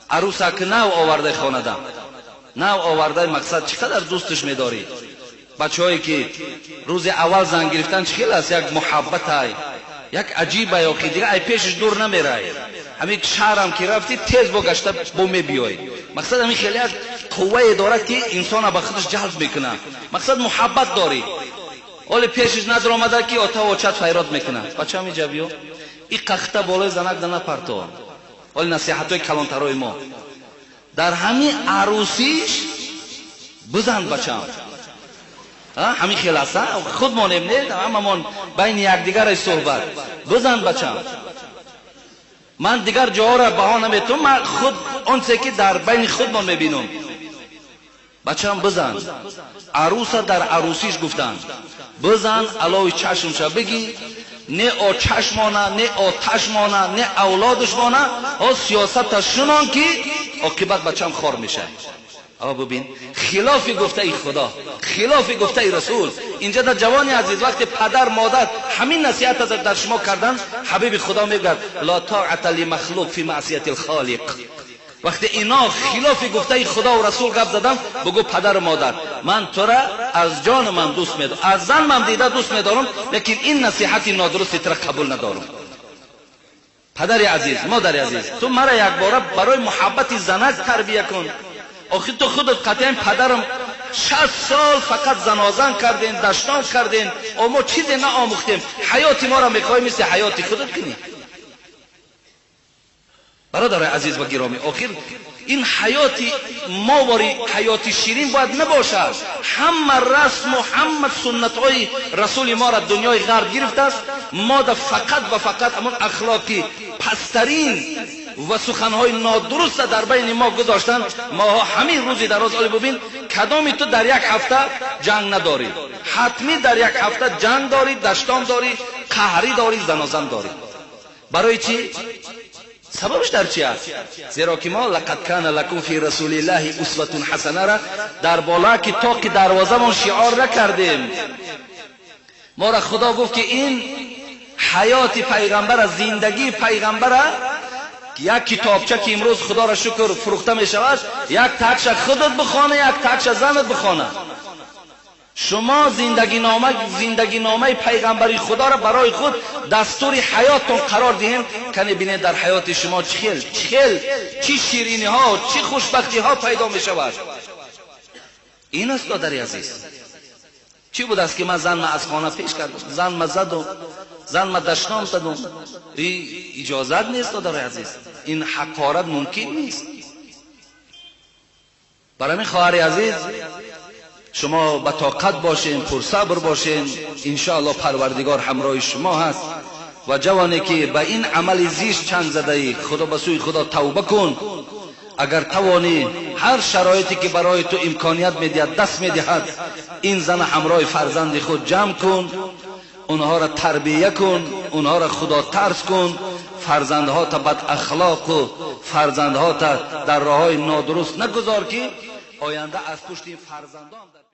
Арӯса ки нав овардаи хонада, нав овардаи, мақсад чӣ қадар дӯсташ медорӣ. Бачаҳое ки рӯзи аввал зан гирифтан, чӣ хел аст, як муҳаббатай, як аҷибай, охи дига ай пешаш дур намерай. Ҳамин шаҳрам ки рафтӣ, тез бо гашта бо мебиёй. Мақсад, ҳамин хеле як қуввае дорад, ки инсона ба худаш ҷалб мекунад. Мақсад, муҳаббат дорӣ. Оле пешаш надромада, ки отаву очат файрод мекунад: «Бачам, иҷа биё, и қахта болои занак да напарто». Оли насиҳатҳои калонтарои мо дар ҳамин арӯсиш: «Бизан, бачам». Ҳамин хел аст, худ монем, не, ҳамамон байни якдигаре суҳбат: «Бизан, бачам». Ман дигар ҷоҳоро баҳо наметавонам, ман худ онсе ки дар байни худмон мебинам: «Бачам, бизан». Арӯса дар арӯсиш гуфтанд: «Бизан, алови чашмша бигӣ, не очашмона, не оташмона, не авлодушмона. Ҳо, сиёсата шунон, ки оқибат бачам хор мешавад». Аво, бубин, хилофи гуфтаи Худо, хилофи гуфтаи Расул. Инҷа дар ҷавони азиз, вақте падар модар ҳамин насиҳата дар шумо кардан, ҳабиби Худо мегӯяд: «Ла тоата лимахлуқ фи маъсияти лхолиқ». Вақте ино хилофи гуфтаи Худову Расул гап задан, бугӯ: «Падару модар, ман тура аз ҷони ман дӯст медорам, аз зан ман дида дӯст медорам, лекин ин насиҳати нодурусти тура қабул надорам. Падари азиз, модари азиз, ту мара якбора барои муҳаббати занак тарбия кун. Охир ту худат қатъиян, падарам, 60 сол фақат занозан кардем, даштон кардем, мо чизе наомӯхтем. Ҳаёти моро мехоҳӣ мисли ҳаёти худат кунӣ?» Бародарои азиз ва гиромӣ, охир ин ҳаёти мовори ҳаёти ширин бояд набошад. Ҳама расму ҳама суннатҳои расули моро дунёи ғарб гирифтааст. Мода фақат ва фақат ҳамон ахлоқи пасттарин ва суханҳои нодуруста дар байни мо гузоштанд. Моҳо ҳамин рӯзи дароз, оли бубин, кадоми ту дар як ҳафта ҷанг надорӣ? Ҳатмӣ дар як ҳафта ҷанг дорӣ, даштон дорӣ, қаҳрӣ дорӣ, занозан дорӣ. Барои чӣ? Сабабш дар чи аст? Зеро ки мо «Лақад кана лакум фи расулиллаҳи усватун ҳасанара» дар бола ки тоқи дарвозамон шиор накардем. Мора Худо гуфт, ки ин ҳаёти пайғамбара, зиндагии пайғамбара як китобча, ки имрӯз, Худоро шукр, фурӯхта мешавад, як такша худат бихона, як такша занат бихона. Шумо зиндагинома, зиндагиномаи пайғамбари Худоро барои худ дастури ҳаёттон қарор диҳем. Кане бинед, дар ҳаёти шумо чӣ хел, чӣ хел, чӣ шириниҳо, чӣ хушбахтиҳо пайдо мешавад. Ин аст, додари азиз. Чӣ будааст, ки ман занма аз хона пеш кардам, занма задум, занма дашном задум? Иҷозат нест, додари азиз, ин ҳақорат мумкин нест. Барои ҳамин, хоҳари азиз, шумо ба тоқат бошен, пурсабр бошен, иншоалло Парвардигор ҳамроҳи шумо ҳаст. Ва ҷавоне ки ба ин амали зишт чанг задаӣ, худо ба сӯи Худо тавба кун. Агар тавонӣ, ҳар шароите ки барои ту имконият медиҳад, даст медиҳад, ин зана ҳамроҳи фарзанди худ ҷамъ кун, онҳоро тарбия кун, онҳоро худотарс кун. Фарзандҳота бадахлоқу фарзандҳота дар роҳҳои нодуруст нагузор, ки оянда аз пушти ин фарзандон.